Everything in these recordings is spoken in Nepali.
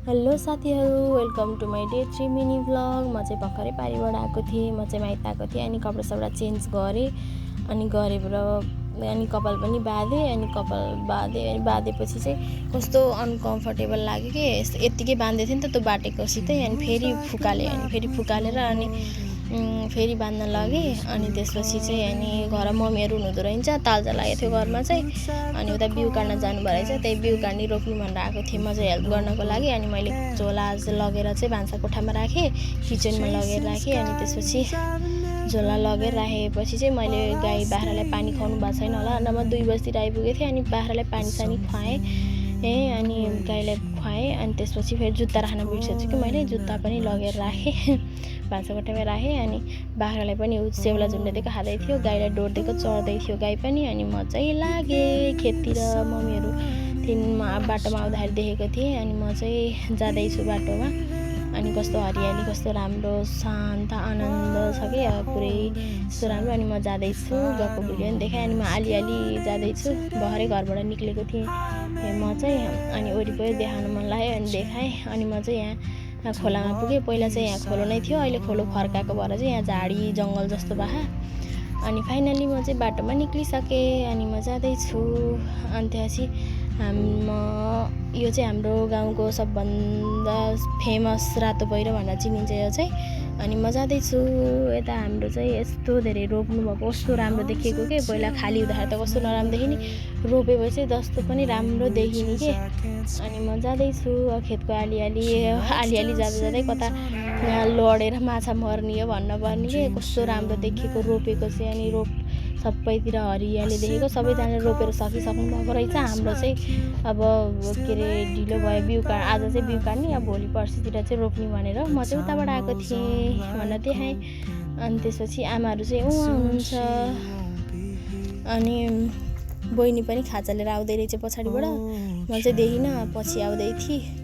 हेलो साथीहरू, welcome to my day 3 mini vlog. म चाहिँ भर्खरै पारिबाट आएको थिएँ। म चाहिँ माइत आएको थिएँ अनि कपडा चेन्ज गरेँ अनि गरेर अनि कपाल पनि बाँधेँ अनि कपाल बाँधेपछि चाहिँ कस्तो अनकम्फर्टेबल लाग्यो कि यत्तिकै बाँधेको थिएँ नि त त्यो बाटेकोसितै अनि फेरि फुकालेर अनि फेरि बाँध्न लगेँ अनि त्यसपछि चाहिँ अनि घर मम्मीहरू हुनुहुँदो रहेछ। तालजा लागेको थियो घरमा चाहिँ अनि उता बिउ काट्न जानुभएको रहेछ। त्यही बिउ काट्ने रोप्नु भनेर आएको थिएँ म चाहिँ हेल्प गर्नको लागि। अनि मैले झोला लगेर चाहिँ भान्सा कोठामा राखेँ, किचनमा लगेर राखेँ अनि त्यसपछि झोला लगेर राखेपछि चाहिँ मैले गाई बाख्रालाई पानी खुवाउनु भएको छैन होला अन्त म 2 बजीतिर आइपुगेको थिएँ अनि बाख्रालाई पानी खुवाएँ अनि गाईलाई खुवाएँ अनि त्यसपछि फेरि जुत्ता राख्न बिर्सेछु कि मैले जुत्ता पनि लगेर राखेँ भान्सा कोठामा राखेँ अनि बाख्रालाई पनि सेउला झुन्ड्याइदिएको खाँदै थियो, गाईलाई डोर्दिएको चढ्दै थियो गाई पनि। अनि म चाहिँ लागेँ खेततिर। मम्मीहरू बाटोमा आउँदाखेरि देखेको थिएँ अनि म चाहिँ जाँदैछु बाटोमा अनि कस्तो हरियाली कस्तो राम्रो शान्त आनन्द छ कि पुरै यस्तो राम्रो। अनि म जाँदैछु, गएको भिडियो पनि देखाएँ अनि म आलिआली जाँदैछु। भर्खरै घरबाट निक्लेको थिएँ म चाहिँ अनि वरिपरि देखाउन मन लाग्यो अनि देखाएँ। अनि म चाहिँ यहाँ खोलामा पुगेँ। पहिला चाहिँ यहाँ खोलो नै थियो, अहिले खोलो फर्काएको भएर चाहिँ यहाँ झाडी जङ्गल जस्तो भए। अनि फाइनली म चाहिँ बाटोमा निक्लिसकेँ अनि म जाँदैछु। अनि त्यसपछि यो चाहिँ हाम्रो गाउँको सबभन्दा फेमस रातो पहिरो भनेर चिनिन्छ यो चाहिँ। अनि म जाँदैछु यता। हाम्रो चाहिँ यस्तो धेरै रोप्नु भएको कस्तो राम्रो देखिएको के, पहिला खाली हुँदाखेरि त कस्तो नराम्रो देखिने, रोपेपछि जस्तो पनि राम्रो देखिने के। अनि म जाँदैछु खेतको आलिआली जाँदै कता लडेर माछा मर्ने हो भन्न पर्ने के, कस्तो राम्रो देखेको रोपेको चाहिँ। अनि सबैतिर हरियाली देखेको, सबैजनाले रोपेर सकिसक्नु भएको रहेछ। हाम्रो चाहिँ अब के अरे ढिलो भयो आज चाहिँ बिउ काट्ने, अब भोलि पर्सितिर चाहिँ रोप्ने भनेर म चाहिँ उताबाट आएको थिएँ भनेर देखाएँ। अनि त्यसपछि आमाहरू चाहिँ हुनुहुन्छ अनि बहिनी पनि खाजा लिएर आउँदै रहेछ पछाडिबाट। म चाहिँ देखिनँ, पछि आउँदै थिएँ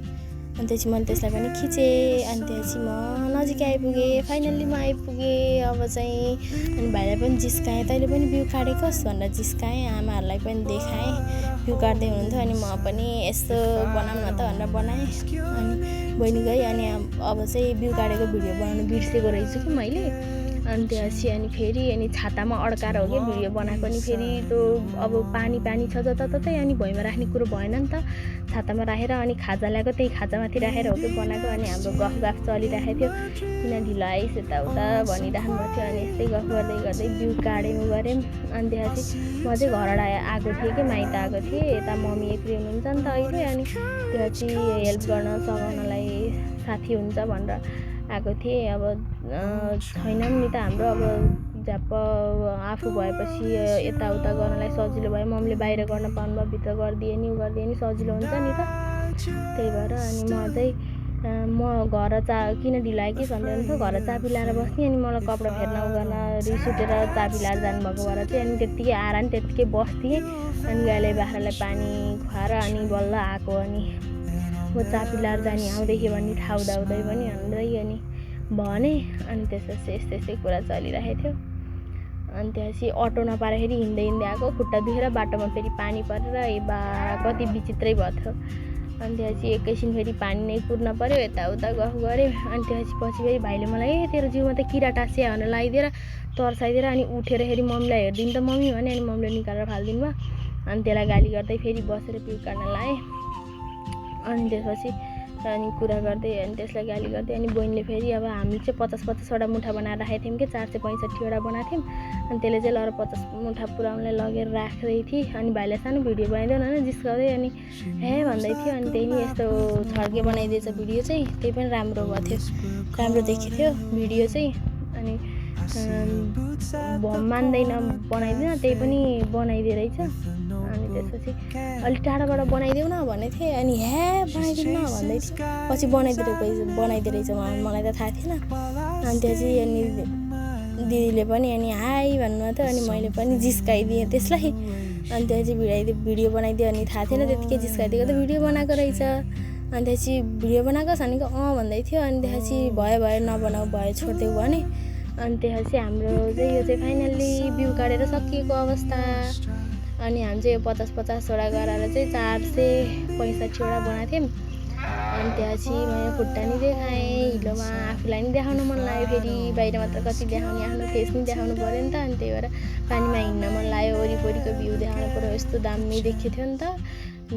अनि त्यसपछि मैले त्यसलाई पनि खिचेँ। अनि त्यसपछि म नजिकै आइपुगेँ, फाइनल्ली म आइपुगेँ अब चाहिँ। अनि भाइलाई पनि जिस्काएँ, तैँले पनि बिउ काटेकोस् भनेर जिस्काएँ। आमाहरूलाई पनि देखाएँ बिउ काट्दै हुनुहुन्थ्यो अनि म पनि यस्तो बनाऊँ न त भनेर बनाएँ। अनि बहिनी गई अनि अब चाहिँ बिउ काटेको भिडियो बनाउनु बिर्सेको रहेछु कि मैले। अनि त्यसपछि अनि फेरि अनि छातामा अड्काएर हो कि भिडियो बनाएको। अनि फेरि त्यो अब पानी छ जताततै अनि भुइँमा राख्ने कुरो भएन नि त, छातामा राखेर अनि खाजा ल्याएको त्यही खाजामाथि राखेर हो कि बनाएको। अनि हाम्रो गफ चलिरहेको थियो, किन ढिलो आइस् यताउता भनिराख्नु भएको थियो। अनि यस्तै गफ गर्दै बिउ गऱ्यौँ। अनि त्यसपछि म चाहिँ घरबाट आएको थिएँ कि माइत आएको थिएँ। यता मम्मी एक्लै हुनुहुन्छ नि त अहिले, अनि त्यसपछि हेल्प गर्न सघाउनलाई साथी हुन्छ भनेर आएको थिएँ। अब छैन नि त हाम्रो, अब झ्याप्प आफू भएपछि यताउता गर्नलाई सजिलो भयो। मम्मीले बाहिर गर्न पाउनु भयो, भित्र गरिदिए नि सजिलो हुन्छ नि त, त्यही भएर। अनि म चाहिँ घर किन ढिलो आयो कि भन्दै हुन्थ्यो, घर चाबी लाएर बस्ने। अनि मलाई कपडा फेर्न गर्न रिस उठेर चाबी लाएर जानुभएको भएर चाहिँ अनि त्यत्तिकै आएर नि त्यत्तिकै बस्थेँ। अनि गाईलाई बाख्रालाई पानी खुवाएर अनि बल्ल आएको। अनि म चाबी लाएर जाने आउँदैथिएँ भन्ने थाहा हुँदाहुँदै पनि हाम्रै अनि भने। अनि त्यसपछि यस्तै कुरा चलिरहेको थियो। अनि त्यसपछि अटो नपाएर हिँड्दै आएको, खुट्टा दुखेर बाटोमा फेरि पानी परेर कति विचित्रै भयो थियो। अनि त्यसपछि एकैछिन फेरि पानी नै कुर्न पऱ्यो, यताउता गफ गऱ्यो। अनि त्यसपछि पछि फेरि भाइले मलाई तेरो जिउमा त किरा टाँसिया भनेर लगाइदिएर तर्साइदिएर अनि उठेर फेरि मम्मीलाई हेरिदिनु त मम्मी भने। अनि मम्मीले निकालेर फालिदिनु भयो। अनि त्यसलाई गाली गर्दै फेरि बसेर बिउ काट्न लाएँ। अनि त्यसपछि अनि कुरा गर्दै अनि त्यसलाई गाली गर्दै अनि बहिनीले फेरि अब हामी चाहिँ 50-50वटा मुठा बनाएर राखेको थियौँ कि 465वटा बनाएको थियौँ। अनि त्यसले चाहिँ लर 50 मुठा पुऱ्याउनलाई लगेर राख्दै थिएँ। अनि भाइलाई सानो भिडियो बनाइदियो न जिस्काउँदै अनि हे भन्दै थियो। अनि त्यही नि यस्तो छड्के बनाइदिएछ भिडियो चाहिँ, त्यही पनि राम्रो भएको थियो, राम्रो देखेको थियो भिडियो चाहिँ। अनि मान्दैन बनाइदिन, त्यही पनि बनाइदिए रहेछ। अनि त्यसपछि अलिक टाढाबाट बनाइदेऊ न भनेको थिएँ। अनि बनाइदिउँ न भन्दै थियो, पछि बनाइदिए रहेछ, मलाई त थाहा थिएन। अनि त्यसपछि अनि दिदीले पनि अनि हाई भन्नुभएको थियो। अनि मैले पनि जिस्काइदिएँ त्यसलाई। अनि त्यसपछि भिडियो बनाइदियो अनि थाहा थिएन त्यत्तिकै जिस्काइदिएको त भिडियो बनाएको रहेछ। अनि त्यसपछि भिडियो बनाएकोस् भनेको भन्दै थियो। अनि त्यसपछि भयो नबनाऊ भयो छोडिदेऊ भने। अनि त्यसपछि हाम्रो चाहिँ यो चाहिँ फाइनल्ली बिउ काटेर सकिएको अवस्था। अनि हामी चाहिँ यो 50-50वटा गराएर चाहिँ 465वटा बनाएको थियौँ। अनि त्यसपछि मैले खुट्टा नि देखाएँ हिलोमा आफूलाई नि देखाउन मन लाग्यो फेरि बाहिर मात्र कति देखाउने आफ्नो फेस नि देखाउनु पऱ्यो नि त अनि त्यही भएर पानीमा हिँड्न मन लाग्यो वरिपरिको भ्यू देखाउनु पऱ्यो यस्तो दामी देखेको थियो नि त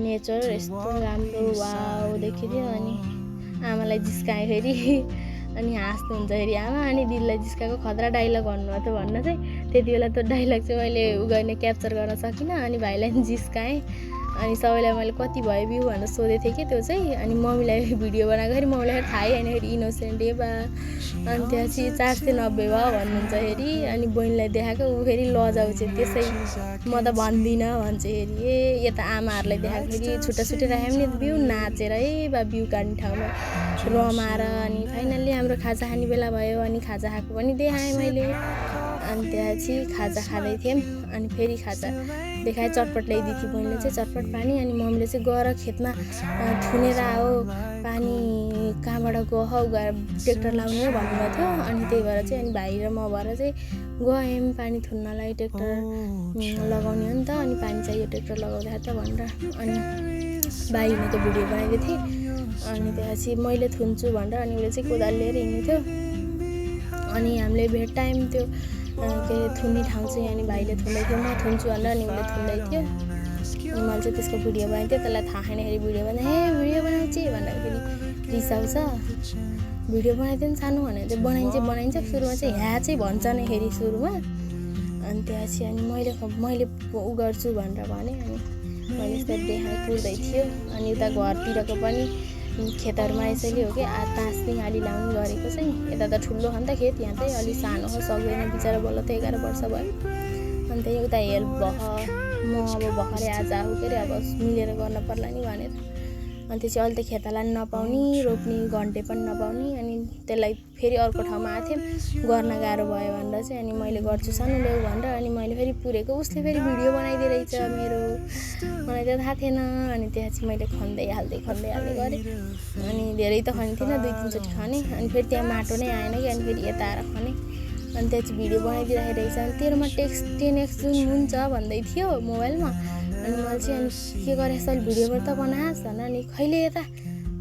नेचर यस्तो राम्रो वाउ देखेको थियो अनि आमालाई जिस्काएँ फेरि अनि हाँस्नुहुन्छ फेरि आमा अनि दिदीलाई जिस्काएको खतरा डाइलग भन्नुभएको थियो भन्न चाहिँ त्यति बेला त्यो डाइलग चाहिँ मैले गर्ने क्याप्चर गर्न सकिनँ अनि भाइलाई नि जिस्काएँ अनि सबैलाई मैले कति भयो भ्यू भनेर सोधेको थिएँ कि त्यो चाहिँ अनि मम्मीलाई भिडियो बनाएको फेरि मम्मीलाई थाहै होइन फेरि इनोसेन्ट बा अनि त्यसपछि 490 भयो भन्नुहुन्छ फेरि अनि बहिनीलाई देखाएको ऊ फेरि लजाउँछ त्यसै म त भन्दिनँ भन्छ फेरि यता आमाहरूलाई देखाएको फेरि छुट्टा छुट्टै राख्यो भने भ्यू नाचेर बा भ्यू काट्ने ठाउँमा रमाएर अनि फाइनल्ली हाम्रो खाजा खाने बेला भयो अनि खाजा खाएको पनि देखाएँ मैले अनि त्यसपछि खाजा खाँदै थियौँ अनि फेरि खाजा देखाएँ चटपट ल्याइदिएको थियो बहिनीले चाहिँ चटपट पानी अनि मम्मीले चाहिँ गएर खेतमा थुनेर आओ पानी कहाँबाट गह गएर ट्र्याक्टर लाउने भन्नुभएको थियो अनि त्यही भएर चाहिँ अनि भाइ र म भएर चाहिँ गयौँ पानी थुन्नलाई ट्र्याक्टर लगाउने हो नि त अनि पानी चाहियो ट्र्याक्टर लगाउँदा त भनेर अनि भाइ हिँडेको भिडियो बनाइदिएको थिएँ अनि त्यसपछि मैले थुन्छु भनेर अनि उसले चाहिँ कोदाल लिएर हिँड्ने थियो अनि हामीले भेट टाइम त्यो के अरे थुन्ने ठाउँ चाहिँ अनि भाइले थुन्दै थियो म थुन्छु भनेर अनि उसले थुन्दै थियो अनि मैले चाहिँ त्यसको भिडियो बनाएको थिएँ त्यसलाई थाहा छैनखेरि भिडियो बनाएँ हे भिडियो बनाउँछु भन्दाखेरि रिसाउँछ भिडियो बनाइदियो नि सानो भनेर चाहिँ बनाइन्छ सुरुमा चाहिँ ह्या चाहिँ भन्छ नै फेरि सुरुमा अनि त्यसपछि अनि मैले उ गर्छु भनेर भने अनि मैले यस्तो देखाएँ कुर्दै थियो अनि उता घरतिरको पनि खेतहरूमा यसैले हो कि ताँस्ने आली लाउने गरेको चाहिँ यता त ठुलो हो नि त खेत यहाँ चाहिँ अलिक सानो हो सक्दैन बिचरा बल्ल त 11 वर्ष भयो अनि त्यही उता हेल्प म अब भर्खरै आज आऊ के अरे अब मिलेर गर्न पर्ला नि भनेर अनि त्यसपछि अहिले त खेताला नपाउने रोप्ने घन्टे पनि नपाउने अनि त्यसलाई फेरि अर्को ठाउँमा आएको थियौँ गर्न गाह्रो भयो भनेर चाहिँ अनि मैले गर्छु सानो ल्याऊ भनेर अनि मैले फेरि पुरेको उसले फेरि भिडियो बनाइदिए रहेछ मेरो मलाई त थाहा थिएन अनि त्यसपछि मैले खन्दै हाल्दै गरेँ अनि धेरै त खन्थिनँ 2-3 चोटि खने अनि फेरि त्यहाँ माटो नै आएन कि अनि फेरि यता आएर खने अनि त्यसपछि भिडियो बनाइदिइरहेको रहेछ अनि तेरोमा 10x जुम हुन्छ भन्दै थियो मोबाइलमा अनि मैले चाहिँ अनि के गरेँ अहिले भिडियोबाट त बनास् भनेर अनि कहिले यता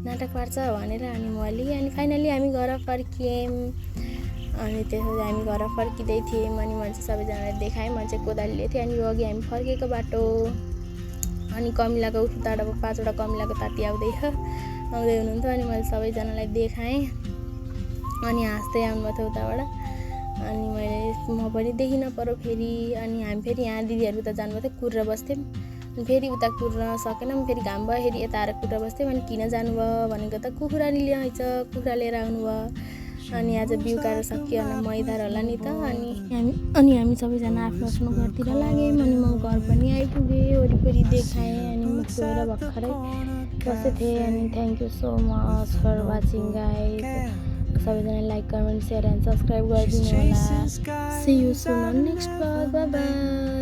नाटक पार्छ भनेर अनि मैले अनि फाइनल्ली हामी घर फर्कियौँ अनि त्यसपछि हामी घर फर्किँदै थियौँ अनि मैले चाहिँ सबैजनालाई देखाएँ मैले चाहिँ कोदाल लिएको थिएँ अनि यो अघि हामी फर्केको बाटो अनि कमिलाको उताबाट 5वटा कमिलाको ताती आउँदै हुनुहुन्थ्यो अनि मैले सबैजनालाई देखाएँ अनि हाँस्दै आउनुभएको थियो उताबाट अनि मैले म पनि देखिन पऱ्यो फेरि अनि हामी फेरि यहाँ दिदीहरू उता जानुभएको थियो कुरेर बस्थ्यौँ अनि फेरि उता कुर्न सकेनौँ फेरि घाम भयो फेरि यता आएर कुरेर बस्थ्यौँ अनि किन जानुभयो भनेको त कुखुरा नि ल्याएछ कुखुरा लिएर आउनुभयो अनि आज बिउ काटेर सकियो अनि मैदार होला नि त अनि हामी सबैजना आफ्नो आफ्नो घरतिर लाग्यौँ अनि म घर पनि आइपुगेँ वरिपरि देखाएँ अनि म गएर भर्खरै बसेको थिएँ अनि thank you so much for watching guys सबैजना like comment share and subscribe गरिदिनु होला see you soon on next blog bye by